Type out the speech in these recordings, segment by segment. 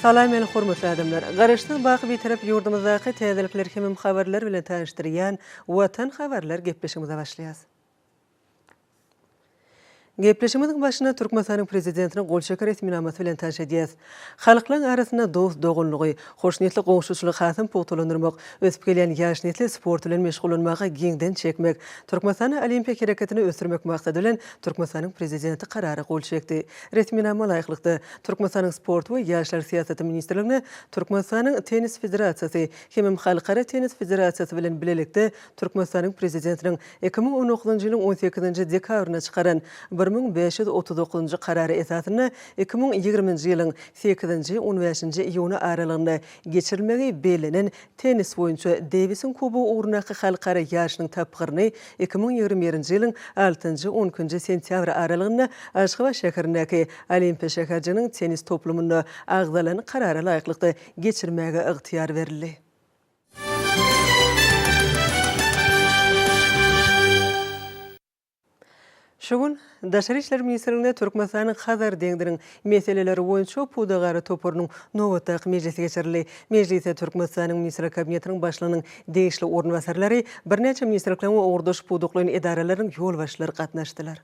Salam meni hormatly adamlar! Garaşsyz baky Bitarap ýurdumyzdaky täzelikler hemem habarlar bilen tanyşdyrýan Watan habarlar gepleşigimize başlaýas. Gepleşigimiziň başynda Türkmenistanyň Prezidentiniň gol çeken resminamasy bilen tanyş edýäs. Halklaryň arasynda dost-doganlygy, hoşniýetli goňşuçylygy hasam pugtalandyrmak, ösüp gelýän ýaş nesli sport bilen meşgullanmaga giňden çekmek, Türkmenistanda Olimpiýa hereketini ösdürmek maksady bilen Türkmenistanyň Prezidenti Karara gol çekdi. Resminama laýyklykda, Türkmenistanyň Sport we ýaşlar syýasaty ministrligine Türkmenistanyň Tennis federasiýasy hemem Halkara tennis federasiýasy bilen bilelikde Türkmenistanyň Prezidentiniň 2019-njy ýylyň on sekizinji dekabrynda çykaran 1539-njy Karary esasynda 2020-nji ýylyň sekizinji, on bäşinji iýuny aralygynda geçirilmegi bellenen tennis boýunça Dewisiň kubogy ugrundaky halkara ýaryşynyň tapgyryny 2021-nji ýylyň altynjy, on ikinji sentýabry aralygynda Aşgabat şäherindäki Olimpiýa şäherjiginiň tennis toplumynda agzalan Karara laýyklykda geçirmäge ygtyýar berildi. Şu gün Daşary işler ministrliginde Türkmenistanyň Hazar deňziniň meseleleri boýunça pudagara toparynyň nobatdaky mejlisi geçirildi. Mejlise Türkmenistanyň Ministrler Kabinetiniň Başlygynyň degişli orunbasarlary, birnäçe ministrlikleriň we ugurdaş pudaklaýyn edaralarynyň ýolbaşçylary gatnaşdylar.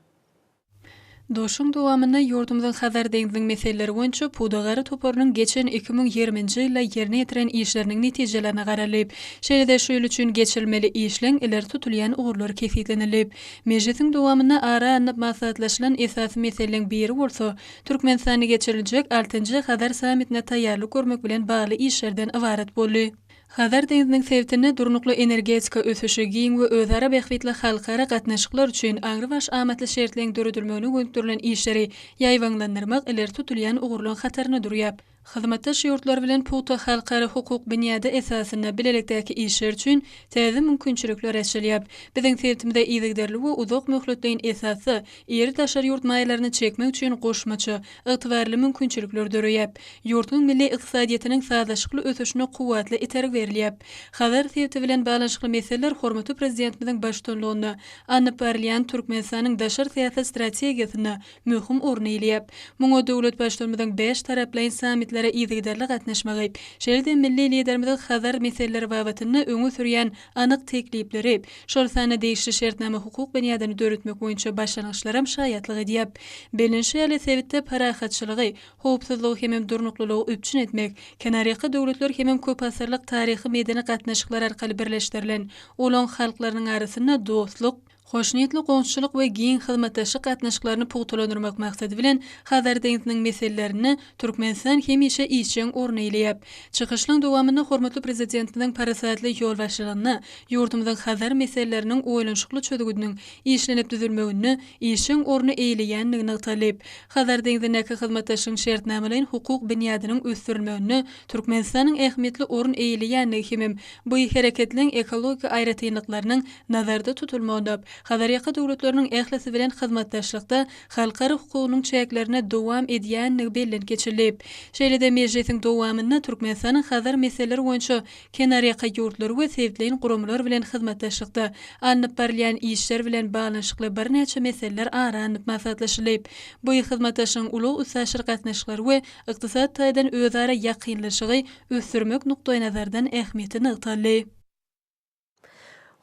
Duşuşygyň dowamynda ýurdumyzyň Hazar deňziniň meseleleri boýunça pudagara toparynyň geçen 2020-nji ýylda ýerine ýetiren işleriniň netijelerine garaldy. Şeýle-de şu ýyl üçin geçirilmeli işleň ileri tutulýan ugurlary kesgitlenildi. Mejlisiň dowamynda ara alnyp maslahatlaşylan esasy meseleleň biri bolsa, Türkmenistanda geçiriljek altynjy Hazar sammitine taýýarlyk görmek bilen bagly işlerden ybarat boldy. Hazar deňziniň sebitinde durnukly energetika ösüşi, giň we özara bähbitli halkara gatnaşyklar üçin aňrybaş amatly şertleň döredilmegine gönükdirilen işleri ýaýbaňlandyrmak ileri tutulýan ugurlaryň hatarynda durýar. Hyzmatdaş ýurtlar bilen pugta halkara hukuk binýady esasynda bilelikdäki işler üçin täze mümkinçilikler açylýar. Biziň sebitimize yzygiderli we uzak möhletleýin esasda iri daşary ýurt maýalaryny çekmek üçin goşmaça ygtybarly mümkinçilikler döreýär. Ýurduň milli ykdysadyýetiniň sazlaşykly ösüşine kuwwatly itergi berilýär. Hazar sebiti bilen baglanyşykly meseleler hormatly Prezidentimiziň baştutanlygynda alnyp barylýan Türkmenistanyň daşary syýasat strategiýasynda möhüm orun eýeleýär. Muňa döwlet Baştutanymyzyň bäştaraplaýyn sammitlere yzygiderli gatnaşmagy, şeýle-de milli Liderimiziň Hazar meseleleri babatynda öňe sürýän anyk teklipleri, şol sanda degişli şertnama-hukuk binýadyny döretmek boýunça başlangyçlaram şaýatlyk edýär. Bellenişi ýaly, sebitde parahatçylygy, howpsuzlygy hemem durnuklylygy üpjün etmek, kenarýaka döwletler hemem köpasyrlyk taryhy-medeni gatnaşyklar arkaly birleşdirilen olaň halklarynyň arasynda dostluk, hoşniýetli goňşuçylyk we giň hyzmatdaşlyk gatnaşyklaryny pugtalandyrmak maksady bilen Hazar deňziniň meselelerinde Türkmenistan hemişe işjeň orun eýeleýär. Çykyşlaryň dowamynda hormatly Prezidentimiziň parasatly ýolbaşçylygynda ýurdumyzyň Hazar meseleleriniň oýlanyşykly çözgüdiniň işlenip düzülmeginde işjeň orny eýeleýändigi nygtaldy. Hazar deňzindäki hyzmatdaşlygyň şertnamalaýyn-hukuk binýadynyň ösdürilmeginde Türkmenistanyň ähmiýetli orun eýeleýändigi hemem bu hereketleň ekologik aýratynlyklarynyň nazarda tutulmagynda Hazarýaka döwletleriniň ählisi bilen hyzmatdaşlykda halkara hukugynyň çäklerinde dowam edýändigi bellenip geçildi. Şeýle-de mejlisiň dowamynda Türkmenistanyň Hazar meseleleri boýunça kenarýaka ýurtlary we sebitleýin guramalar bilen hyzmatdaşlykda alnyp barylýan işler bilen baglanyşykly birnäçe meseleler ara alnyp maslahatlaşyldy. Bu hyzmatdaşlygyň ulag-üstaşyr gatnaşyklary we ykdysady taýdan özara ýakynlaşygy ösdürmek nukdaýnazardan ähmiýeti nygtaldy.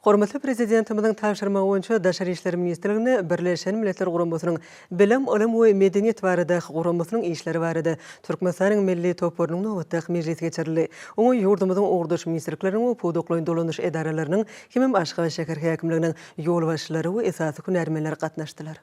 Hormatly Prezidentimiziň tabşyrmagy boýunça Daşary işler ministrliginde Birleşen Milletler Guramasynyň Bilim, ylym we medeniýet baradaky guramasynyň işleri barada Türkmenistanyň Milli toparynyň nobatdaky mejlisi geçirildi. Oňa ýurdumyzyň ugurdaş ministrlikleriniň we pudaklaýyn dolanyş edaralarynyň hemem Aşgabat şäher häkimliginiň ýolbaşçylary we esasy hünärmenleri gatnaşdylar.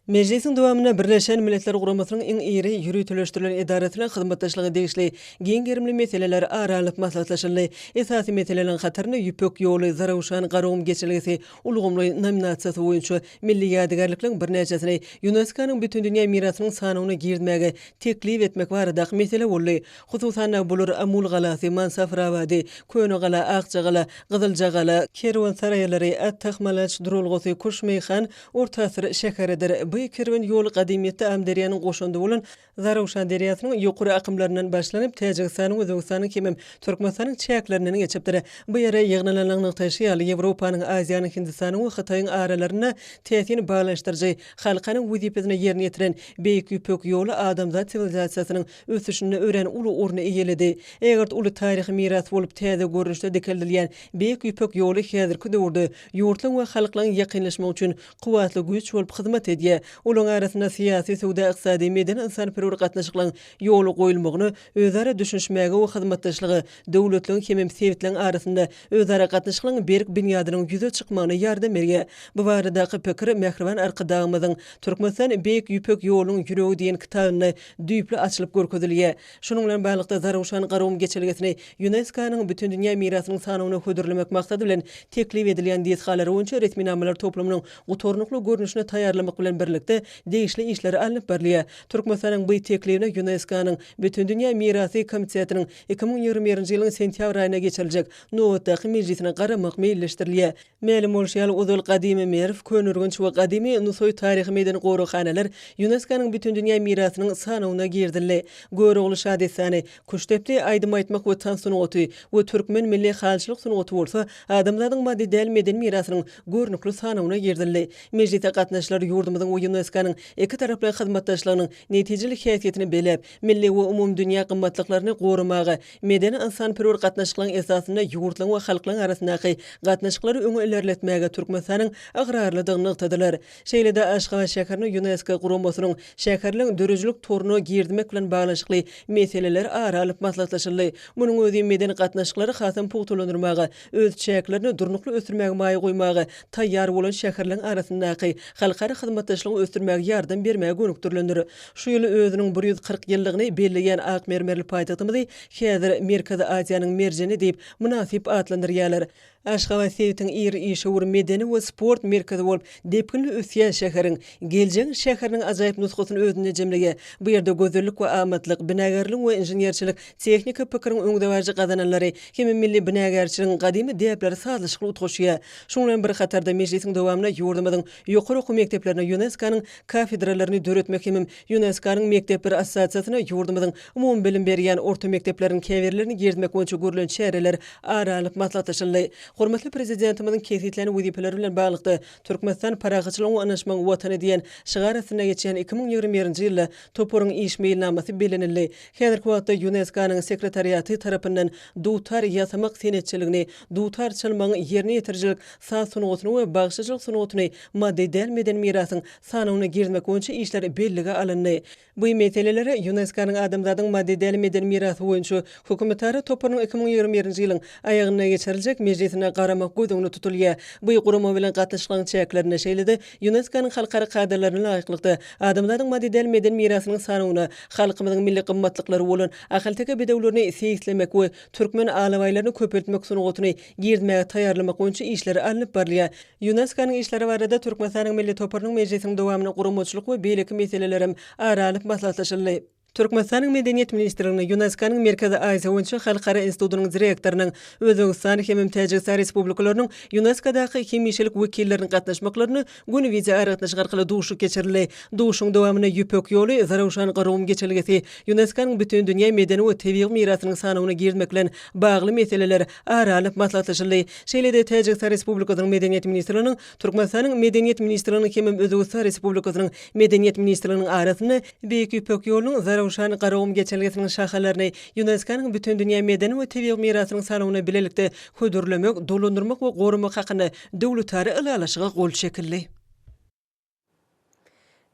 Mejlisiň dowamynda Birleşen Milletler Guramasynyň iň iri ýöriteleşdirilen edarasyna hyzmatdaşlyga degişli giň gerimli meseleler ara alnyp maslahatlaşyldy. Esasy meseleleriň hatarynda Ýüpek ýoly, Zarewşan Garagum geçelgesi ulgamlaýyn nominasiýasy boýunça milli ýadygärlikleriň birnäçesini ÝUNESKO-nyň Bütindünýä mirasynyň sanawyna girizmäge teklip etmek baradaky mesele boldy. Hususan-da, bular Amul galasy, Mansafrabady, Köne gala, Akjagala, Gyzyljagala, kerwensaraýlary, At-Tahmalaç duralgasy, Kuşmeýhan, Orta asyr şäheridir. Bu kerwen ýoly gadymyýetde Amyderýanyň goşandy bolan Zarowşan derýasynyň ýokary akymlaryndan başlanyp, Täjigistanyň, Özbegistanyň hemem Türkmenistanyň çäklerinden geçipdir. Bu ýere ýygnananlaryň nygtaýşy ýaly, Ýewropanyň, Aziýanyň, Hindistanyň we Hytaýyň aralarynda täsin baglanyşdyryjy halkanyň wezipesini ýerine ýetiren Beýik Ýüpek ýoly adamzat siwilizasiýasynyň ösüşinde örän uly orny eýeledi. Ägirt uly taryhy miras bolup täze görnüşde dikeldilýän Beýik Ýüpek ýoly häzirki döwürde ýurtlaryň we halklaryň ýakynlaşmagy üçin kuwwatly güýç bolup hyzmat edýär. Olaryň arasynda syýasy, söwda-ykdysady, medeni-ynsanperwer gatnaşyklaryň ýola goýulmagyna, özara düşünişmäge we hyzmatdaşlyga, döwletleriň hemem sebitleriň arasynda özara gatnaşyklaryň berk binýadynyň ýüze çykmagyna ýardam berýär. Bu baradaky pikir mähriban Arkadagymyzyň Türkmenistan Beýik Ýüpek ýolunyň ýüregi diýen kitabynda düýpli açylyp görkezilýär. Şunuň bilen baglylykda, Zarowşan Garagum geçelgesini ÝUNESKO-nyň Bütindünýä mirasynyň sanawyna hödürlemek maksady bilen teklip edilýän desgalar boýunça resminamalar toplumynyň gutarnykly görnüşini taýýarlamak bilen birlikde, degişli işler alnyp barylýar. Türkmenistanyň bu teklibine ÝUNESKO-nyň Bütindünýä mirasy komitetiniň 2021-nji ýylyň sentýabr aýynda geçiriljek nobatdaky mejlisine garamak meýilleşdirilýär. Mälim bolşy ýaly, ozal Gadymy Merw, Köneürgenç we Gadymy Nusaý taryhy-medeni goraghanalar ÝUNESKO-nyň Bütindünýä mirasynyň sanawyna girizildi. Görogly şadessany, Küştdepdi aýdym aýtmak we tans sungaty we türkmen milli halyçylyk sungaty bolsa adamzadyň maddy däl medeni mirasynyň görnükli sanawyna girizildi. Mejlise gatnaşyjylar ýurdumyzyň we ÝUNESKO-nyň ikitaraplaýyn hyzmatdaşlygynyň netijeli häsiýetini belläp, milli we umumydünýä gymmatlyklaryny goramaga, Medeni-ynsanperwer gatnaşyklaryň esasynda ýurtlaryň we halklaryň arasyndaky gatnaşyklary öňe ilerletmäge Türkmenistanyň ygrarlydygyny nygtadylar. Şeýle-de Aşgabat şäherini Ýunesko guramasynyň şäherleň döredijilik toruna girizmek bilen baglanyşykly meseleler ara alyp maslahatlaşyldy. Munuň özi medeni gatnaşyklary hasam pugtalandyrmaga, öz çäklerini durnukly ösdürmäge maýa goýmaga taýýar bolan şäherleň arasyndaky halkara hyzmatdaşlygy ösdürmäge ýardam bermäge gönükdirilendir. Şu ýyl özüniň 140 ýyllygyny belleýän ak mermerli paýtagtymyzy häzir Merkezi Aziýanyň merjeni diýip mynasyp atlandyrýarlar. Aşgabat sebitiň iri işewür, medeni we sport merkezi bolup, depginli ösýän şäheriň, geljegiň şäheriniň ajaýyp nusgasyny özünde jemleýär. Bu ýerde gözellik we amatlyk, binagärligiň we inženerçilik, tehniki pikiriň öňdebaryjy gazananlary hem milli binagärçiligiň gadymy däpleri sazlaşykly utgaşýar. Şunuň bilen bir hatarda, mejlisiň dowamynda ýurdumyzyň ýokary okuw mekdeplerinde ÝUNESKO-nyň kafedralaryny döretmek hemem ÝUNESKO-nyň Mekdepler assosiasiýasyna ýurdumyzyň umumybilim berýän orta mekdepleriniň käbirlerini girizmek boýunça görlen çäreler ara alnyp maslahatlaşyldy. Hormatly Prezidentimiziň kesgitlän wezipeleri bilen baglylykda, Türkmenistan parahatçylygyň we ynanyşmagyň Watany diýen şygar astynda geçýän 2021-nji ýylda toparyň iş meýilnamasy bellenildi. Häzirki wagtda ÝUNESKO-nyň Sekretariaty tarapyndan dutar ýasamak senetçiligini, dutar çalmagyň ýerine ýetirijilik saz sungatyny we bagşyçylyk sungatyny maddy däl medeni mirasyň sanawyna girizmek boýunça işler bellige alyndy. Bu meselelere ÝUNESKO-nyň Adamzadyň maddy däl medeni mirasy boýunça hökümetara toparynyň 2021-nji ýylyň aýagynda geçiriljek mejlisinde garamak göz öňünde tutulýar. Bu gurama bilen gatnaşyklaryň çäklerinde, şeýle-de ÝUNESKO-nyň halkara kadalaryna laýyklykda, Adamzadyň maddy däl medeni mirasynyň sanawyna halkymyzyň milli gymmatlyklary bolan ahalteke bedewlerini seýislemek we türkmen alabaýlaryny köpeltmek sungatyny girizmäge taýýarlamak boýunça işler alnyp barylýar. Ýunesko-nyň işleri barada Türkmenistanyň Milli toparynyň mejlisiniň dowamynda guramaçylyk we beýleki meselelerem ara alyp maslahatlaşyldy. Türkmenistanyň Medeniýet ministrliginde Ýunesko-nyň Merkezi Aziýa boýunça Halkara institutynyň direktorynyň, Özbegistan hemem Täjigistan Respublikalarynyň Ýunesko-daky hemişelik wekilleriniň gatnaşmaklarynda göni wideoaragatnaşyk arkaly duşuşyk geçirildi. Duşuşygyň dowamynda Ýüpek ýoly, Zarowşan-Garagum geçelgesi, Ýunesko-nyň Bütindünýä medeni we tebigy mirasynyň sanawyna girizmek bilen bagly meseleler ara alnyp maslahatlaşyldy. Şeýle-de Täjigistan Respublikasynyň Medeniýet ministrliginiň, Türkmenistanyň Medeniýet ministrliginiň hemem Özbegistan Respublikasynyň Medeniýet ministrliginiň arasynda Beýik Ýüpek ýolunyň Zarowşan-Garagum geçelgesiniň şahalaryny Ýunesko-nyň Bütindünýä medeni we tebigy mirasynyň sanawyna bilelikde hödürlemek, dolandyrmak we goramak hakynda döwletara ylalaşyga gol çekildi.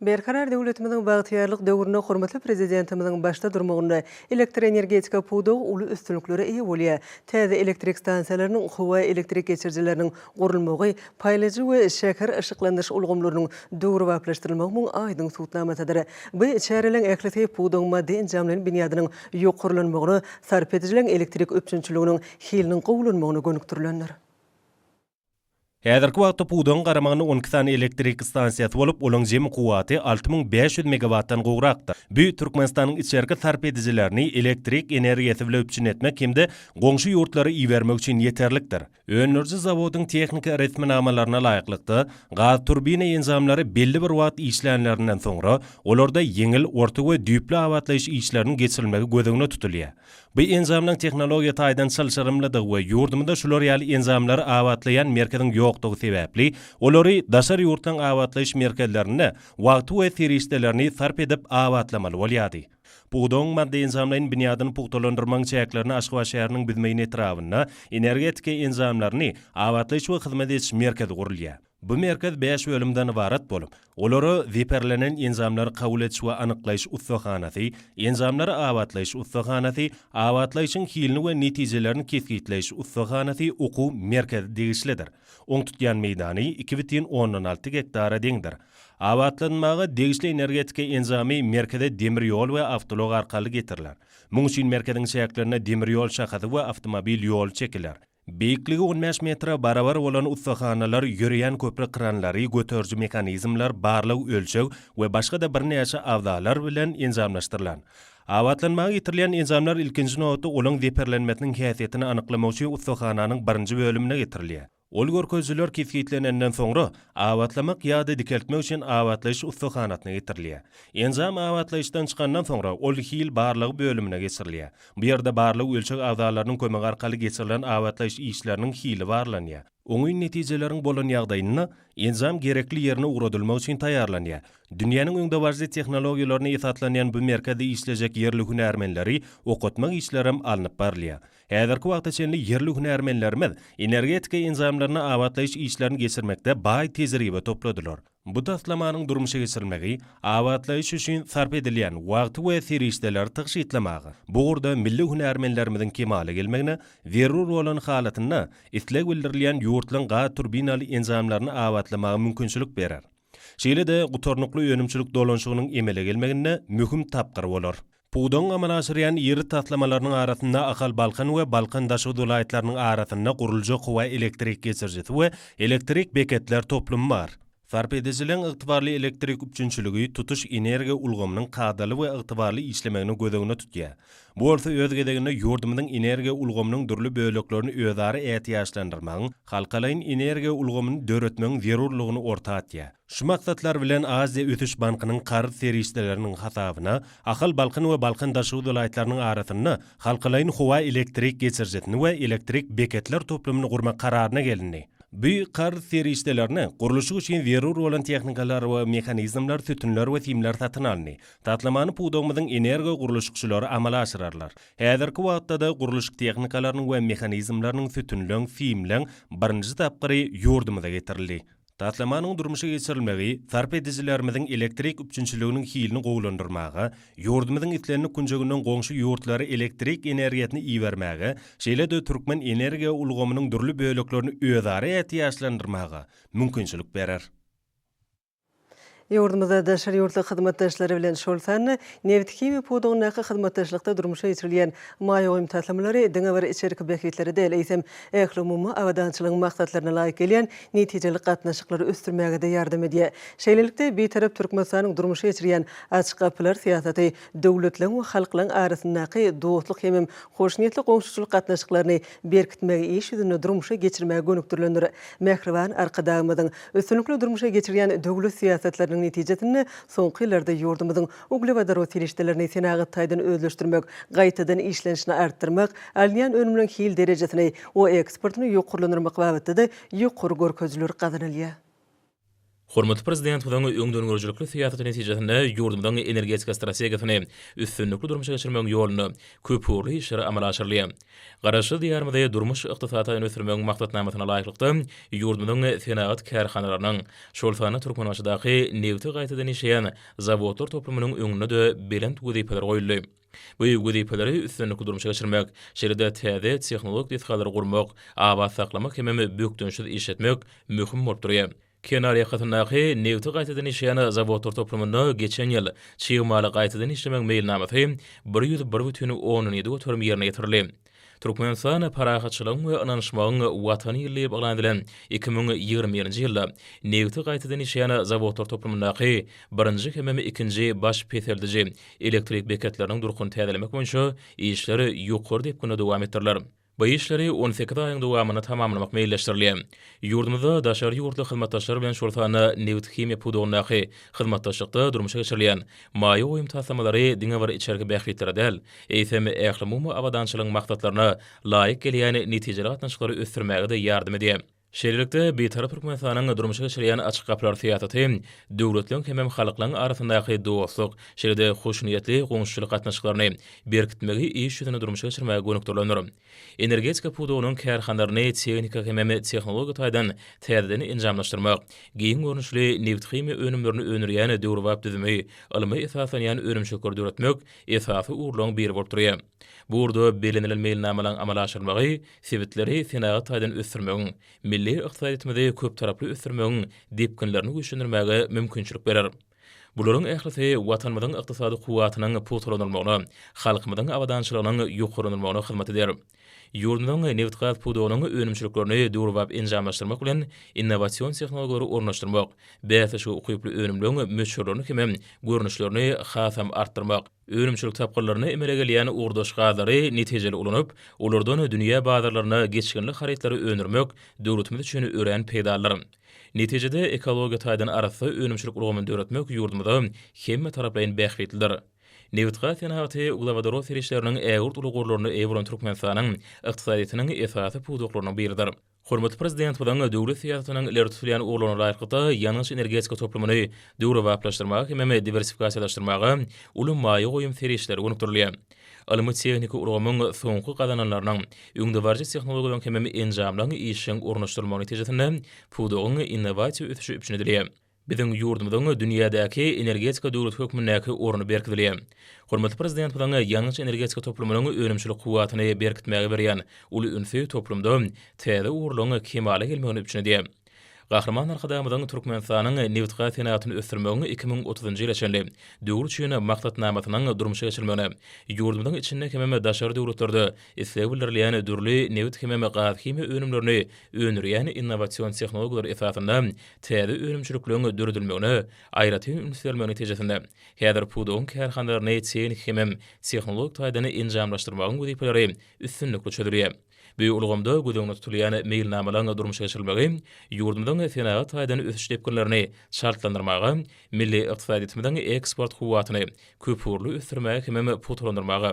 Berkarar döwletimiziň bagtyýarlyk döwründe hormatly Prezidentimiziň başda durmagynda elektroenergetika pudagy uly üstünliklere eýe bolýar. Täze elektrik stansiýalarynyň, howa elektrik geçirijileriniň gurulmagy, paýlajy we şäher yşyklandyryş ulgamlarynyň döwrebaplaşdyrylmagy muň aýdyň subutnamasydyr. Bu çäreleriň ählisi pudagyň maddy-enjamlaýyn binýadynyň ýokarlanmagyna, sarp edijileriň elektrik üpjünçiliginiň hiliniň gowulanmagyna gönükdirilendir. Häzirki wagtda pudagyň garamagynda 12 sany elektrik stansiýasy bolup, olaň jemi kuwwaty 6500 megawatdan gowrakdyr. Bu Türkmenistanyň içerki sarp edijilerini elektrik energiýasy bile üpjün etmek hem-de goňşy ýurtlara ibermek üçin ýeterlikdir. Öndüriji zawodyň tehniki resminamalaryna laýyklykda, gaz-turbina enjamlary belli bir wagt işlänlerinden soňra, olarda ýeňil, orta we düýpli abatlaýyş işleriniň geçirilmegi göz öňünde tutulýar. Bu enjamlaryň tehnologiýa taýdan çylşyrymlydygy we ýurdumyzda şular ýaly enjamlary abatlaýan merkeziň ýokdugy sebäpli, olary daşary ýurtlaryň abatlaýyş merkezlerinde wagty we serişdelerini sarp edip abatlamaly bolýardy. Pudagyň maddy-enjamlaýyn binýadyny pugtalandyrmagyň çäklerinde Aşgabat şäheriniň Büzmeýin etrabynda energetika enjamlaryny abatlaýyş we hyzmat ediş merkezi gurulýar. Bu merkez bäş bölümden ybarat bolup, olara zeperlenen enjamlary kabul ediş we anyklaýyş ussahanasy, enjamlary abatlaýyş ussahanasy, abatlaýşyň hilini we netijelerini kesgitleýiş ussahanasy, okuw merkezi degişlidir. Oň tutýan meýdany 2,6 gektara deňdir. Abatlanmaga degişli energetika enjamy merkeze demir ýol we awtoulag arkaly getiriler. Muň üçin merkeziň çäklerinde demir ýol şahasy we awtomobil ýoly çekiler. Beýikligi 15 metre barabar bolan ussahanalar, ýöreýän köpri kranlary, göteriji mehanizmler, barlag-ölçeg we başga-da birnäçe abzalar bilen enjamlaşdyrylan. Abatlanmaga getirilýän enjamlar ilkinji nobatda olaň zeperlenmesiniň häsiýetini anyklamak üçin ussahananyň birinji bölümine getirilýär. Ol görkezijiler kesgitlenenden soňra, abatlamak ýa-da dikeltmek üçin abatlaýyş ussahanasyna getirilýär. Enjam abatlaýyşdan çykandan soňra, ol hil barlagy bölümine geçirilýär. Bu ýerde barlag-ölçeg agzalarynyň kömegi arkaly geçirilen abatlaýyş işleriniň hili barlanýar. Oňyn netijeleriň bolan ýagdaýynda, enjam gerekli ýerine ugradylmak üçin taýýarlanýar. Dünýäniň öňdebaryjy tehnologiýalaryna esaslanýan bu merkezde işlejek ýerli hünärmenleri okatmak işlerem alnyp barylýar. Häzirki wagta çenli ýerli hünärmenlerimiz energetika enjamlaryny abatlaýyş işlerini geçirmekde baý tejribe topladylar. Bu taslamanyň durmuşa geçirilmegi abatlaýyş üçin sarp edilýän wagty we serişdeleri tygşytlamaga, bu ugurda milli hünärmenlerimiziň kemala gelmegine, zerur bolan halatynda isleg bildirilýän ýurtlaryň gaz turbinaly enjamlaryny abatlamaga mümkinçilik berer. Şeýle-de gutarnykly önümçilik dolanyşygynyň emele gelmeginde möhüm tapgyr bolar. Pudagyň amala aşyrýan iri taslamalarynyň arasynda Ahal-Balkan we Balkan-Daşoguz welaýatlarynyň arasynda guruljak howa elektrik geçirijisi we elektrik beketler toplumy bar. Sarp edijileriň ygtybarly elektrik üpjünçiligi tutuş energiýa ulgamynyň kadaly we ygtybarly işlemegini göz öňünde tutýar. Bu bolsa öz gezeginde ýurdumyzyň energiýa ulgamynyň dürli böleklerini özara ätiýaçlandyrmagyň, halkalaýyn energiýa ulgamyny döretmegiň zerurlygyny orta atýar. Şu maksatlar bilen Aziýa ösüş bankynyň karz serişdeleriniň hasabyna Ahal, Balkan we Balkan-Daşoguz welaýatlarynyň arasynda halkalaýyn howa elektrik geçirijisini we elektrik beketler toplumyny gurmak kararyna gelindi. Bu karz serişdelerine gurluşyk üçin zerur bolan tehnikalar we mehanizmler, sütünler we simler satyn alyndy. Taslamany pudagymyzyň energo gurluşykçylary amala aşyrarlar. Häzirki wagtda-da gurluşyk tehnikalarynyň we mehanizmleriniň, sütünleň, simleň birinji tapgyry ýurdumyza getirildi. Taslamanyň durmuşa geçirilmegi sarp edijilerimiziň elektrik üpjünçiliginiň hilini gowulandyrmaga, ýurdumyzyň islendik künjeginden goňşy ýurtlara elektrik energiýasyny ibermäge, şeýle-de türkmen energiýa ulgamynyň dürli böleklerini özara ätiýaçlandyrmaga mümkinçilik berer. Ýurdumyzda daşary ýurtly hyzmatdaşlary bilen, şol sanda nebit-himiýa pudagyndaky hyzmatdaşlykda durmuşa geçirilýän maýa goýum taslamalary diňe bir içerki bähbitlere däl, eýsem, ählumumy abadançylygyň maksatlaryna laýyk gelýän netijeli gatnaşyklary ösdürmäge-de ýardam edýär. Şeýlelikde, Bitarap Türkmenistanyň durmuşa geçirýän Açyk gapylar syýasaty döwletleriň we halklaryň arasyndaky dostluk hemem hoşniýetli goňşuçylyk gatnaşyklaryny berkitmegi iş ýüzünde durmuşa geçirmäge gönükdirilendir. Mähriban Arkadagymyzyň üstünlikli durmuşa geçirýän döwlet syýasatlarynyň netijesinde soňky ýyllarda ýurdumyzyň uglewodorod serişdelerini senagat taýdan özleşdirmek, gaýtadan işlenişini artdyrmak, alynýan önümleriň hil derejesini we eksportyny ýokarlandyrmak babatda-da ýokary görkezijiler gazanylýar. Hormatly Prezidentimiziň öňdengörüjilikli syýasaty netijesinde ýurdumyzyň energetika strategiýasyny üstünlikli durmuşa geçirmegiň ýolunda köpugurly işler amala aşyrylýar. Garaşsyz Diýarymyzy durmuş-ykdysady taýdan ösdürmegiň maksatnamasyna laýyklykda, ýurdumyzyň senagat kärhanalarynyň, şol sanda Türkmenbaşydaky nebiti gaýtadan işleýän zawodlar toplumynyň öňünde-de belent wezipeler goýuldy. Bu wezipeleri üstünlikli durmuşa geçirmek, şeýle-de täze tehnologik desgalary gurmak, abat saklamak hemem bökdençsiz işletmek möhüm bolup durýar. Kenar ýakasyndaky nebiti gaýtadan işleýän zawodlar toplumynda geçen ýyl çig maly gaýtadan işlemegiň meýilnamasy 101,7% ýerine ýetirildi. Türkmenistan parahatçylygyň we ynanyşmagyň Watany ýyly diýip yglan edilen 2021-nji ýylda nebiti gaýtadan işleýän zawodlar toplumyndaky birinji hemem ikinji baş peseldiji elektrik beketleriniň durkuny täzelemek boýunça işler ýokary depginde dowam etdiriler. Bu işleri on sekiz aýyň dowamynda tamamlamak meýilleşdirilýär. Ýurdumyzda daşary ýurtly hyzmatdaşlar bilen, şol sanda nebit-himiýa pudagyndaky hyzmatdaşlykda durmuşa geçirilýän maýa goýum taslamalary diňe bir içerki bähbitlere däl, eýsem, ählumumy abadançylygyň maksatlaryna laýyk gelýän netijeli gatnaşyklary ösdürmäge-de ýardam edýär. Şeýlelikde, Bitarap Türkmenistanyň durmuşa geçirýän açyk gapylar syýasaty döwletleriň hemem halklaryň arasyndaky dostluk, şeýle-de hoşniýetli goňşuçylyk gatnaşyklaryny berkitmegi iş ýüzünde durmuşa geçirmäge gönükdirilendir. Energetika pudagynyň kärhanalaryny tehnika hemem tehnologiýa taýdan täzeden enjamlaşdyrmak, giň görnüşli nebithimiýa önümlerini öndürýän döwrebap düzümi, ylma esaslanýan önümçilikleri döretmek esasy ugurlaryň biri bolup durýar. Bu ugurda bellenilen meýilnamalaryň amala aşyrylmagy sebitleri senagat taýdan ösdürmegiň, milli ykdysadyýetimizi köptaraply ösdürmegiň depginlerini güýçlendirmäge mümkinçilik berer. Bularyň ählisi Watanymyzyň ykdysady kuwwatynyň pugtalandyrylmagyna, halkymyzyň abadançylygynyň ýokarlandyrylmagyna hyzmat eder. Ýurdumyzyň nebitgaz pudagynyň önümçiliklerini döwrebap enjamlaşdyrmak bilen, innowasion tehnologiýalary ornaşdyrmak, bäsleşige ukyply önümleň möçberlerini hemem görnüşlerini hasam artdyrmak, Önümçilik tapgyrlarynda emele gelýän ugurdaş gazlary netijeli ulanyp, olardan dünýä bazarlaryna geçginli harytlary öndürmek döwletimiz üçin örän peýdalydyr. Netijede, ekologiýa taýdan arassa önümçilik ulgamyny döretmek ýurdumyza hemmetaraplaýyn bähbitlidir. Nebitgaz senagaty uglewodorod serişdeleriniň ägirt uly gorlaryna eýe bolan Türkmenistanyň ykdysadyýetiniň esasy pudaklarynyň biridir. Hormatly Prezidentimiziň döwlet syýasatynyň ileri tutulýan ugurlaryna laýyklykda, ýangyç-energetika toplumyny döwrebaplaşdyrmaga hemem diwersifikasiýalaşdyrmaga uly maýa goýum serişdeleri gönükdirilýär. Ylmy-tehniki ulgamyň soňky gazananlarynyň, öňdebaryjy tehnologiýalaryň hemem enjamlaryň işjeň ornaşdyrylmagy netijesinde pudagyň innowasiýa ösüşi üpjün edilýär. Biziň ýurdumyzyň dünýädäki energetika döwleti hökmündäki orny berkidilýär. Hormatly Prezidentimiziň ýangyç-energetika toplumynyň önümçilik kuwwatyny berkitmäge berýän uly ünsi toplumda täze ugurlaryň kemala gelmegini üpjün edýär. Gahryman Arkadagymyzyň Türkmenistanyň nebitgaz senagatyny ösdürmegiň 2030-njy ýyla çenli döwür üçin Maksatnamasynyň durmuşa geçirilmegine, ýurdumyzyň içinde hemem daşary döwletlerde isleg bildirilýän dürli nebit hemem gaz-himiýa önümlerini öndürýän innowasion tehnologiýalar esasynda täze önümçilikleriň döredilmegine aýratyn üns bermegi netijesinde, häzir pudagyň kärhanalaryny tehniki hemem tehnologik taýdan enjamlaşdyrmagyň wezipeleri üstünlikli çözülýär. Bu ulgamda göz öňünde tutulýan meýilnamalaryň durmuşa geçirilmegi ýurdumyzyň senagat taýdan ösüş depginlerini çaltlandyrmaga, milli ykdysadyýetimiziň eksport kuwwatyny köpugurly ösdürmäge hemem pugtalandyrmaga,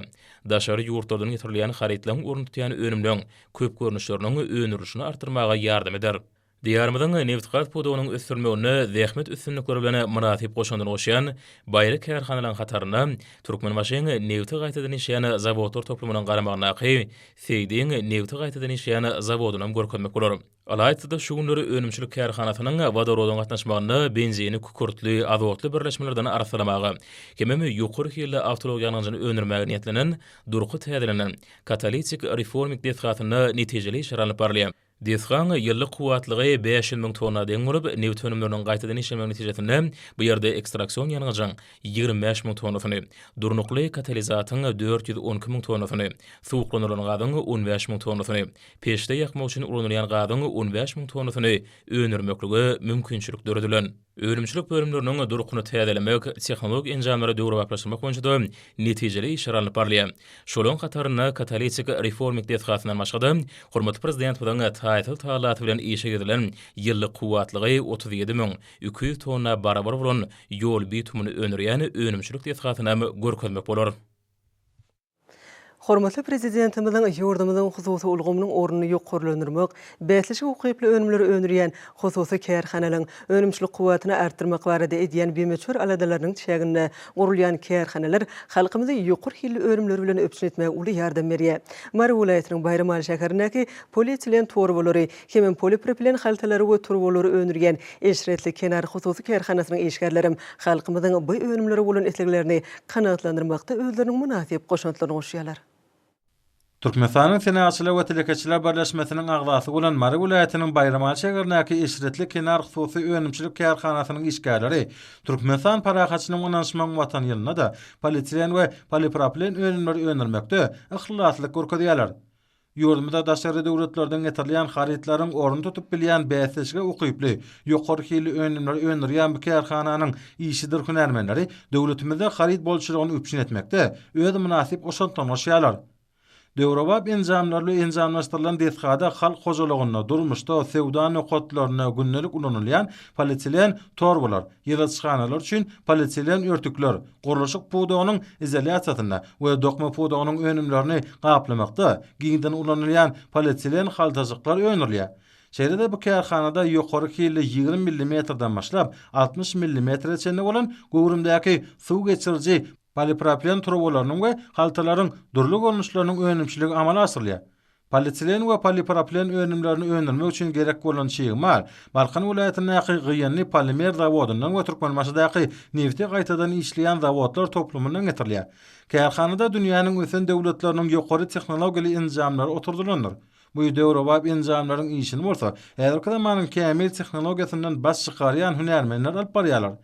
daşary ýurtlardan getirilýän harytlaryň ornuny tutýan önümleň köp görnüşleriniň öndürilişini artdyrmaga ýardam eder. Diýarymyzyň nebitgaz pudagynyň ösdürilmeginde zähmet üstünlikleri bilen mynasyp goşandyny goşýan baýry kärhanalaryň hatarynda Türkmenbaşyň nebiti gaýtadan işleýän zawodlar toplumynyň garamagyndaky Seýdiň nebiti gaýtadan işleýän zawodynam görkezmek bolar. Ylaýta-da şu günler önümçilik kärhanasynyň wodorodyň gatnaşmagynda benzini kükürtli, azotly birleşmelerden arassalamaga hemem ýokary hilli awtoulag ýangyjyny öndürmäge niýetlenen durky täzelenen katalitik reforming desgasynda netijeli işler alnyp barylýar. Desgaň ýyllyk kuwwatlygy 500 müň tonna deň bolup, nebit önümleriniň gaýtadan işlenmegi netijesinde bu ýerde ekstraksion ýangyjyň 25 müň tonnasyny, durnukly katalizatyň 412 müň tonnasyny, suwuklandyrylan gazyň 15 müň tonnasyny, peçde ýakmak üçin ulanylýan gazyň 15 müň tonnasyny öndürmeklige mümkinçilik döredilen. Önümçilik bölümleriniň durkuny täzelemek, tehnologik enjamlary döwrebaplaşdyrmak boýunça-da netijeli işler alnyp barylýar. Şolaryň hatarynda katalitik reforming desgasyndan başga-da, hormatly Prezidentimiziň taýsyz tagallasy bilen işe girizilen ýyllyk kuwwatlygy 37 200 tonna barabar bolan ýol bitumyny öndürýän önümçilik desgasynam görkezmek bolar. Hormatly Prezidentimiziň ýurdumyzyň hususy ulgamynyň ornuny ýokarlandyrmak, bäsleşige ukyply önümleri öndürýän hususy kärhanalaryň önümçilik kuwwatyny artdyrmak barada edýän bimöçber aladalarynyň çäginde gurulýan kärhanalar halkymyzy ýokary hilli önümler bilen üpjün etmäge uly ýardam berýär. Mary welaýatynyň Baýramaly şäherindäki polietilen torbalary hemem polipropilen haltalary we turbalary öndürýän Eşretli kenar hususy kärhanasynyň işgärlerem halkymyzyň bu önümlere bolan isleglerini kanagatlandyrmakda özleriniň mynasyp goşantlaryny goşýarlar. Türkmenistanyň Senagatçylar we telekeçiler birleşmesiniň agzasy bolan Mary welaýatynyň Baýramaly şägerindäki Eşretli kenar hususy önümçilik kärhanasynyň işgärleri Türkmenistan Parahatçylygyň ynanyşmagyň Watany ýylynda-da polietilen we polipropilen önümleri öndürmekde yhlaslylyk görkezýärler. Ýurdumyza daşary döwletlerden getirilýän harytlaryň ornuny tutup bilýän bäsleşige ukyply, ýokary hilli önümleri öndürýän bu kärhananyň işçidir hünärmenleri döwletimizde haryt bolçulygyny üpjün etmekde öz mynasyp goşantlaryny goşýarlar. Döwrebap enjamlar bilen enjamlaşdyrylan desgada halk hojalygynda, durmuşda, söwda nokatlarynda gündelik ulanylýan polietilen torbalar, ýyladyşhanalar üçin polietilen örtükler, gurluşyk pudagynyň izolýasiýasynda we dokma pudagynyň önümlerini gaplamakda giňden ulanylýan polietilen haltajyklar öndürilýär. Şeýle-de bu kärhanada ýokary hilli 20 millimetrden başlap, 60 millimetre çenli bolan göwrümdäki suw geçiriji polipropilen turbalarynyň we haltalaryň dürli görnüşleriniň önümçiligi amala aşyrylýar. Polietilen we polipropilen önümlerini öndürmek üçin gerek bolan çig mal Balkan welaýatyndaky Gyýanly polimer zawodyndan we Türkmenbaşydaky nebiti gaýtadan işleýän zawodlar toplumyndan getirilýär. Kärhanada dünýäniň ösen döwletleriniň ýokary tehnologiýaly enjamlary oturdylandyr. Bu döwrebap enjamlaryň işini bolsa häzirki zamanyň kämil tehnologiýasyndan baş çykarýan hünärmenler alyp barýarlar.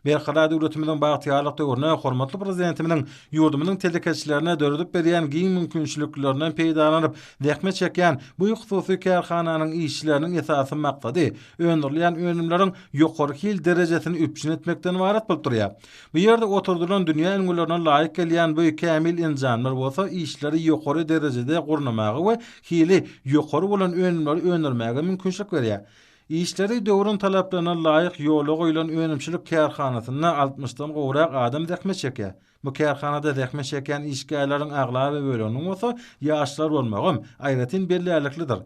Berkarar döwletimiziň bagtyýarlyk döwründe hormatly Prezidentimiziň ýurdumyzyň telekeçilerine döredip berýän giň mümkinçiliklerinden peýdalanyp zähmet çekýän bu hususy kärhananyň işçileriniň esasy maksady öndürilýän önümleriň ýokary hil derejesini üpjün etmekden ybarat bolup durýar. Bu ýerde oturdylan dünýä ülňülerine laýyk gelýän bu kämil enjamlar bolsa işleri ýokary derejede gurnamaga we hili ýokary bolan önümleri öndürmäge mümkinçilik berýär. Işleri döwrüň talaplaryna laýyk ýola goýlan önümçilik kärhanasynda altmyşdan gowrak adam zähmet çekýär. Bu kärhanada zähmet çekýän işgärleriň aglaba böleginiň bolsa ýaşlar bolmagam aýratyn bellärliklidir.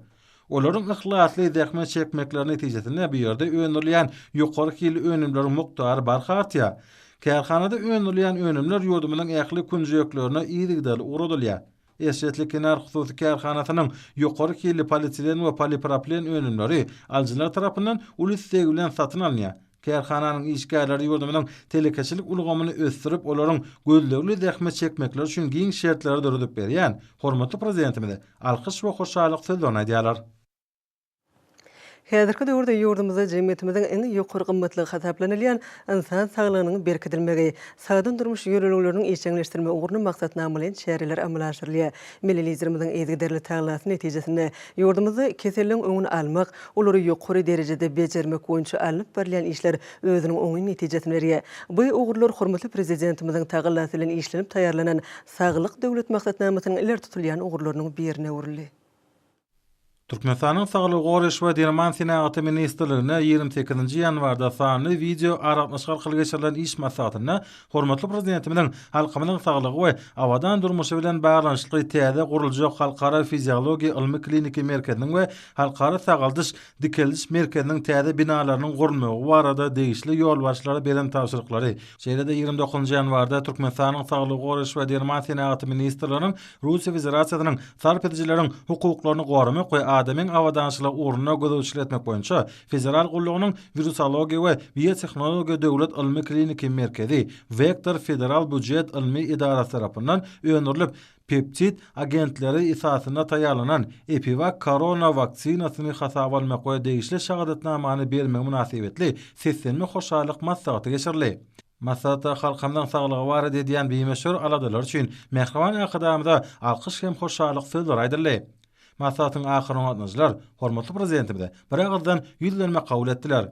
Olaryň yhlasly zähmet çekmekleri netijesinde bu ýerde öndürilýän ýokary hilli önümleriň mukdary barha artýar. Kärhanada öndürilýän önümler ýurdumyzyň ähli künjeklerine yzygiderli ugradylýar. Eşretli kenar hususy kärhanasynyň ýokary hilli polietilen we polipropilen önümleri alyjylar tarapyndan uly isleg bilen satyn alynýar. Kärhananyň işgärleri ýurdumyzyň telekeçilik ulgamyny ösdürip, olaryň gözlegli zähmet çekmekleri üçin giň şertleri döredip berýän hormatly Prezidentimize alkyş we hoşallyk sözlerini aýdýarlar. Häzirki döwürde ýurdumyzda jemgyýetimiziň iň ýokary gymmatlygy hasaplanylýan ynsan saglygynyň berkidilmegi, sagdyn durmuş ýörelgeleriniň işjeňleşdirilmegi ugrunda maksatnamalaýyn çäreler amala aşyrylýar. Milli Liderimiziň yzygiderli tagallasy netijesinde ýurdumyzda keselleriň öňüni almak, olary ýokary derejede bejermek boýunça alnyp barylýan işler özüniň oňyn netijesini berýär. Bu ugurlar hormatly Prezidentimiziň tagallasy bilen işlenip taýýarlanan Saglyk Döwlet maksatnamasynyň ileri tutulýan ugurlarynyň birine öwrüldi. Türkmenistanyň Saglygy goraýyş we derman senagaty ministrliginde 28-nji ýanwarda sanly wideo aragatnaşyk arkaly geçirilen iş maslahatynda hormatly Prezidentimiziň halkymyzyň saglygy we abadan durmuşy bilen baglanyşykly täze guruljak Halkara fiziologiýa ylmy-kliniki merkeziniň we Halkara sagaldyş dikeldiş merkeziniň täze binalarynyň gurulmagy barada degişli ýolbaşçylara beren tabşyryklary, şeýle-de 29-njy ýanwarda Türkmenistanyň Saglygy goraýyş we derman senagaty ministrliginiň Russiýa Federasiýasynyň Sarp edijileriň hukuklaryny goramak we adamyň abadançylygy ugrunda gözegçilik etmek boýunça Federal gullugynyň Wirusologiýa we biotehnologiýa döwlet ylmy-kliniki merkezi Wektor federal býujet ylmy edarasy tarapyndan öndürilip, peptid agentleri esasynda taýýarlanan EpiVak korona waksinasyny hasaba almak we degişli şahadatnamany bermegi mynasybetli seslenme hoşallyk maslahaty geçirildi. Maslahatda halkymyzyň saglygy barada edýän bimöçber aladalary üçin mähriban Arkadagymyza alkyş hem hoşallyk sözleri aýdyldy. Maslahatyň ahyryna gatnaşyjylar hormatly Prezidentimize biragyzdan ýüzlenme kabul etdiler.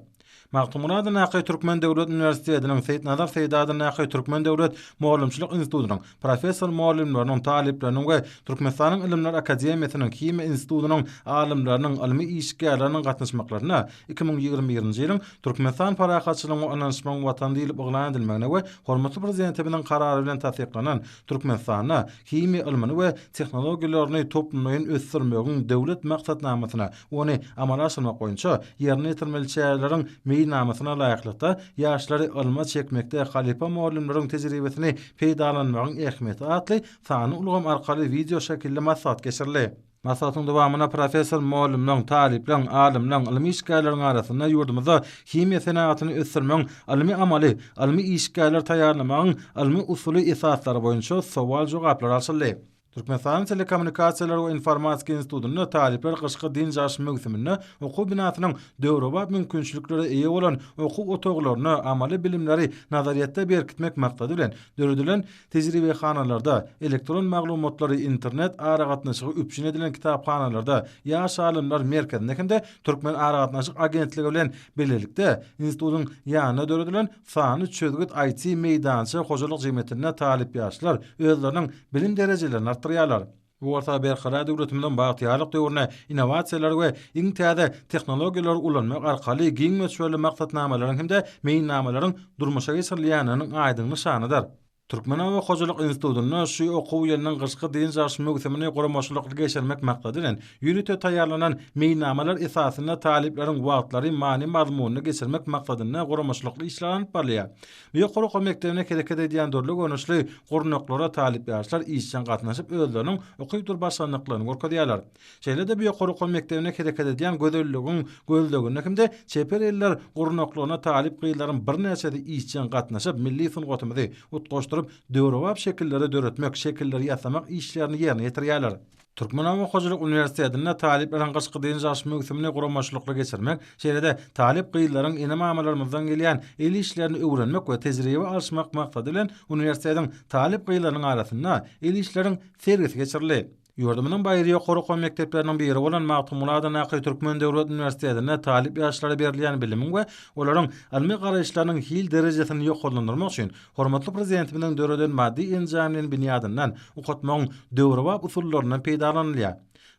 Magtymguly adyndaky Türkmen döwlet uniwersitetiniň Seýitnazar Seýdi adyndaky Türkmen döwlet mugallymçylyk institutynyň professor-mugallymlarynyň, talyplarynyň we Türkmenistanyň Ylymlar akademiýasynyň Himiýa institutynyň alymlarynyň, ylmy işgärleriniň gatnaşmaklarynda 2021-nji ýylyň Türkmenistan parahatçylygyň we ynanyşmagyň Watany diýlip yglan edilmegine we hormatly Prezidentimiziň Karary bilen tassyklanan Türkmenistanda himiýa ylmyny we tehnologiýalaryny toplumlaýyn ösdürmegiň Döwlet maksatnamasyna ony amala aşyrmak boýunça ýerine ýetirmeli çäreleriň meýilnamasyna laýyklykda ýaşlary ylma çekmekde halypa mugallymlaryň tejribesini peýdalanmagyň ähmiýeti atly sanly ulgam arkaly wideoşekilli maslahat geçirildi. Maslahatyň dowamynda professor-mugallymlaryň, talyplaryň, alymlaryň, ylmy işgärleriň arasynda ýurdumyzda himiýa senagatyny ösdürmegiň ylmy-amaly, ylmy işgärleri taýýarlamagyň ylmy-usuly esaslary boýunça sowal-jogaplar alşyldy. Türkmenistanyň Telekommunikasiýalar we informatika institutynda talyplar gyşky dynç alyş möwsüminde okuw binasynyň döwrebap mümkinçiliklere eýe bolan okuw otaglarynda amaly bilimleri nazaryýetde berkitmek maksady bilen döredilen tejribehanalarda, elektron maglumatlary, internet aragatnaşygy üpjün edilen kitaphanalarda, ýaş alymlar merkezinde hem-de Türkmenaragatnaşyk agentligi bilen bilelikde institutyň ýanynda döredilen Sanly çözgüt IT meýdança hojalyk jemgyýetinde talyp ýaşlar özleriniň bilim derejelerini artdyrýarlar. Bu bolsa Berkarar döwletimiziň bagtyýarlyk döwründe innowasiýalary we iň täze tehnologiýalary ulanmak arkaly giň möçberli maksatnamalaryň hem-de meýilnamalaryň durmuşa geçirilýändiginiň aýdyň nyşanydyr. Türkmen oba hojalyk institutynda şu okuw ýylynyň gyşky dynç alyş möwsümini guramaçylykly geçirmek maksady bilen, ýörite taýýarlanan meýilnamalar esasynda talyplaryň wagtlary many-mazmunly geçirmek maksadynda guramaçylykly işler alnyp barylýar. Bu ýokary okuw mekdebinde hereket edýän dürli görnüşli gurnaklara talyp ýaşlar işjeň gatnaşyp özleriniň ukypdyr başarnyklaryny görkezýärler. Şeýle-de bu ýokary okuw mekdebinde hereket edýän Gözelligiň gözleginde hem-de Çeper eller gurnaklaryna talyp gyzlaryň birnäçesi işjeň gatnaşyp milli sungatymyzy utgaşdyryp döwrebap şekilleri döretmek, şekilleri ýasamak işlerini ýerine ýetirýärler. Türkmen oba hojalyk uniwersitetinde talyplaryň gyşky dynç alyş möwsümini guramaçylykly geçirmek, şeýle-de talyp gyzlaryň ene-mamalarymyzdan gelýän el işlerini öwrenmek we tejribe alyşmak maksady bilen uniwersitetiň talyp gyzlarynyň arasynda el işleriň sergisi geçirildi. Ýurdumyzyň baýry ýokary okuw mekdepleriniň biri bolan Magtymguly adyndaky Türkmen döwlet uniwersitetinde talyp ýaşlara berilýän bilimiň we olaryň ylmy garaýyşlarynyň hil derejesini ýokarlandyrmak üçin Hormatly Prezidentimiziň döreden maddy-enjamlaýyn binýadyndan, okatmagyň döwrebap usullaryndan peýdalanylýar.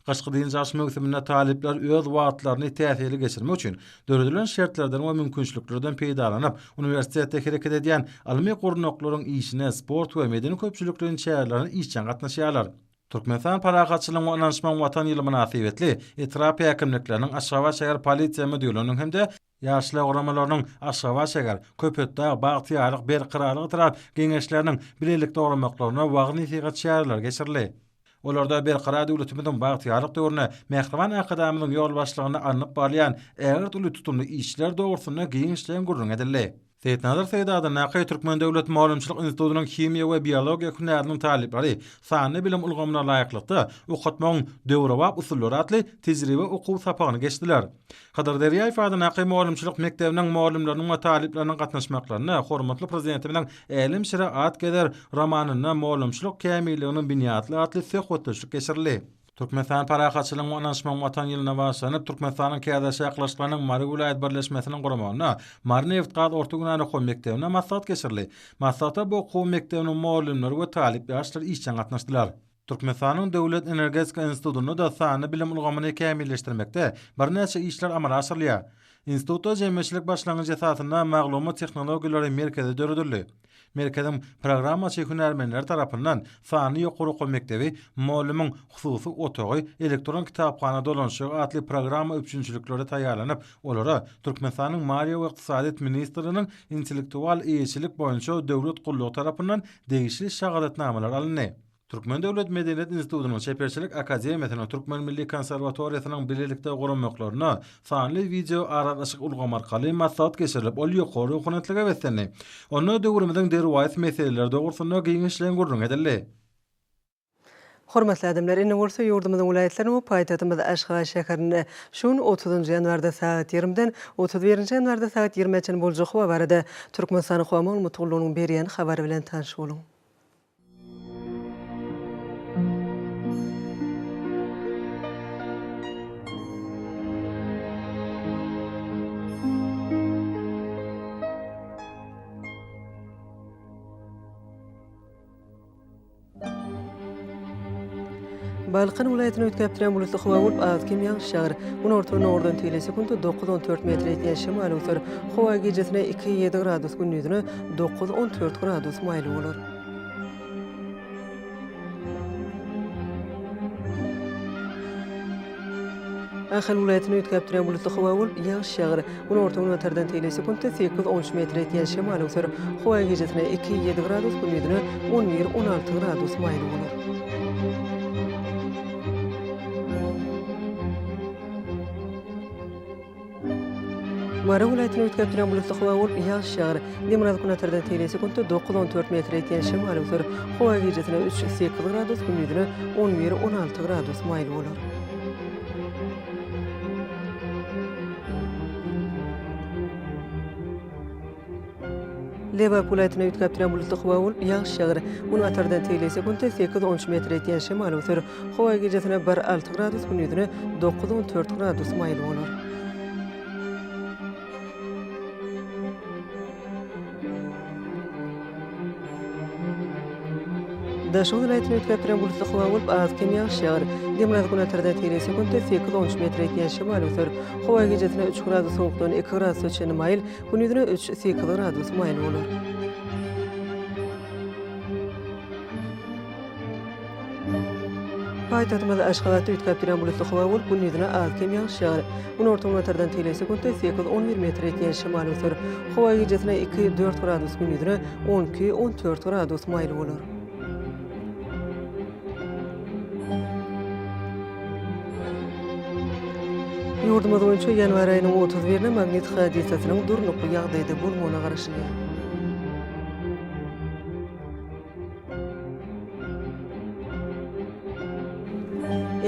Gyşky dynç alyş möwsüminde talyplar öz wagtlaryny täsirli geçirmek üçin döredilen şertlerden we mümkinçiliklerden peýdalanyp, uniwersitetde hereket edýän ylmy gurnaklaryň işine, sport we medeni-köpçülikleýin çärelerine işjeň gatnaşýarlar. Türkmenistan Parahatçylygyň we ynanyşmagyň Watan ýyly mynasybetli etrap häkimlikleriniň, Aşgabat şäher polisiýa müdirliginiň hem-de Ýaşlar guramalarynyň Aşgabat şäher, Köpetdag, Bagtyýarlyk, Berkararlyk etrap Geňeşleriniň bilelikde guramaklarynda wagyz-nesihat çäreleri geçirildi. Olarda Berkarar döwletimiziň bagtyýarlyk döwründe mähriban Arkadagymyzyň ýolbaşçylygynda alnyp barylýan ägirt uly tutumly işler dogrusynda giňişleýin gürrüň edildi. Seýitnazar Seýit adyndaky Türkmen döwlet mugallymçylyk institutynyň himiýa we biologiýa hünäriniň talyplary sanly bilim ulgamyna laýyklykda okatmagyň döwrebap usullary atly tejribe okuw sapagyny geçdiler. Hydyr Derýaýew adyndaky mugallymçylyk mekdebiniň mugallymlarynyň we talyplarynyň gatnaşmaklarynda hormatly Prezidentimiziň Älem şire at gezer romanynda mugallymçylyk kämilliginiň binýatly atly söhbetdeşlik geçirildi. Türkmenistan Parahatçylygyň we ynanyşmagyň Watany ýylyna bagyşlanyp, Türkmenistanyň Käzäşi aklaşyklarynyň Mary welaýat birleşmesiniň guramagynda Marynebitgaz orta hünär okuw mekdebinde maslahat geçirildi. Maslahata bu okuw mekdebiniň mugallymlary we talyp ýaşlar işjeň gatnaşdylar. Türkmenistanyň Döwlet energetika institutynda-da sanly bilim ulgamyny kämilleşdirmekde birnäçe işler amala aşyrylýar. Institutda jemgyýetçilik başlangyjy esasynda maglumat tehnologiýalary merkezi döredildi. Merkeziň programmaçy hünärmenleri tarapyndan Sanly ýokary okuw mekdebi, Mugallymyň hususy otagy, Elektron kitaphana dolanyşygy atly programma üpjünçilikleri taýýarlanyp, olara Türkmenistanyň Maliýe we ykdysadyýet ministrliginiň Intellektual eýeçilik boýunça döwlet gullugy tarapyndan degişli şahadatnamalar alyndy. Türkmen döwlet medeniýet institutynyň Çeperçilik akademiýasynyň Türkmen milli konserwatoriýasynyň bilelikde guramaklarynda sanly wideo aragatnaşyk ulgamy arkaly maslahat geçirilip, ol ýokary ruhubelentlige beslendi. Onda döwrümiziň derwaýys meseleleri dogrusynda giňişleýin gürrüň edildi. Hormatly adamlar, indi bolsa ýurdumyzyň welaýatlarynda we paýtagtymyz Aşgabat şäherinde şu gün otuzynjy ýanwarda sagat ýigrimiden otuz birinji ýanwarda sagat ýigrimä çenli boljak howa barada Türkmenistanyň Howa maglumat gullugynyň berýän habary bilen tanyş boluň. Balkan welaýatyny üýtgäp durýan bulutly howa bolup, az-kem ýagyş ýagar. Günorta-günordan teýle sekuntda 9-14 metr ýetýän şemal öwser. Howa gijesine 2-7 gradus, gündizine 9-14 gradus maýyl bolar. Ahal welaýatynda üýtgäp durýan bulutly howa bolup, ýagyş ýagar. Günorta-günbatardan teýle sekuntda 8-13 metr ýetýän şemal öwser. Howa gijesine 2-7 gradus, gündizine 11-16 gradus maýyl bolar. Mary welaýatynda üýtgäp durýan bulutly howa bolup, ýagyş ýagar. Demirgazyk-günortadan teýle sekuntda 9-14 metr ýetýän şemal öwser. Howa gijesine 3, 8 gradus, gündizine 11, 16 gradus maýyl bolar. Lebap welaýatynda üýtgäp durýan bulutly howa bolup, ýagyş ýagar. Günbatardan teýle sekuntda 8-13 metr ýetýän şemal öwser. Howa gijesine bir, alty gradus, gündizine 9-14 gradus maýyl bolar. Daşoguz welaýatynda üýtgäp duran bulutly howa bolup, az-kem ýagyş ýagar. Demirgazyk-günortada tegelek sekuntda sekiz-on üç metre ýetýän şemal öser. Howa gijesine üç gradus sowukdan iki gradusa çenli maýyl, gündizine üç, sekiz gradus maýyl bolar. Paýtagtymyz Aşgabatda üýtgäp durýan bulutly howa bolup, gündizine az-kem ýagyş ýagar. Günorta-günbatardan tegelek sekuntda sekiz-on bir metr ýetýän şemal öser. Howa gijesine iki, dört gradus, gündizine on iki, on dört gradus maýyl bolar. Ýurdumyz boýunça ýanwar aýynyň otuz birine magnit hadysasynyň durnukly ýagdaýda bolmagyna garaşylýar.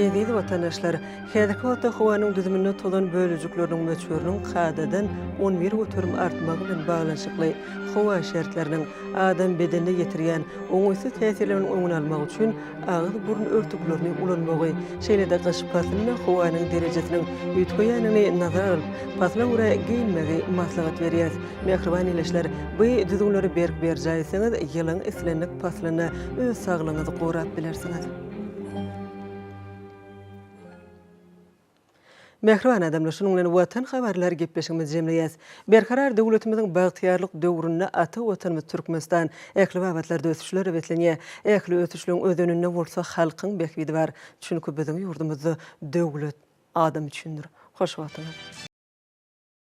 Eziz watandaşlar! Häzirki wagtda howanyň düzüminde tozan bölejikleriniň möçberiniň kadadan 11% artmagy bilen baglanyşykly howa şertleriniň adam bedenine ýetirýän oňaýsyz täsirleriniň öňüni almak üçin agyz-burun örtüklerini ulanmagy, şeýle-de gyş paslynda howanyň derejesiniň üýtgeýändigini nazara alyp, pasla görä geýinmegi maslahat berýäris. Mähriban ildeşler, bu düzgünleri berk berjaý etseňiz, ýylyň islendik paslynda öz saglygyňyzy gorap bilersiňiz. Mähriban adamlar, şunuň bilen Watan habarlary gepleşigimizi jemleýäs. Berkarar döwletimiziň bagtyýarlyk döwründe ata Watanymyz Türkmenistan ähli babatlarda ösüşlere beslenýär. Ähli ösüşleň özeninde bolsa halkyň bähbidi bar. Çünki biziň ýurdumyzda döwlet adam üçindir. Hoş wagtyňyz!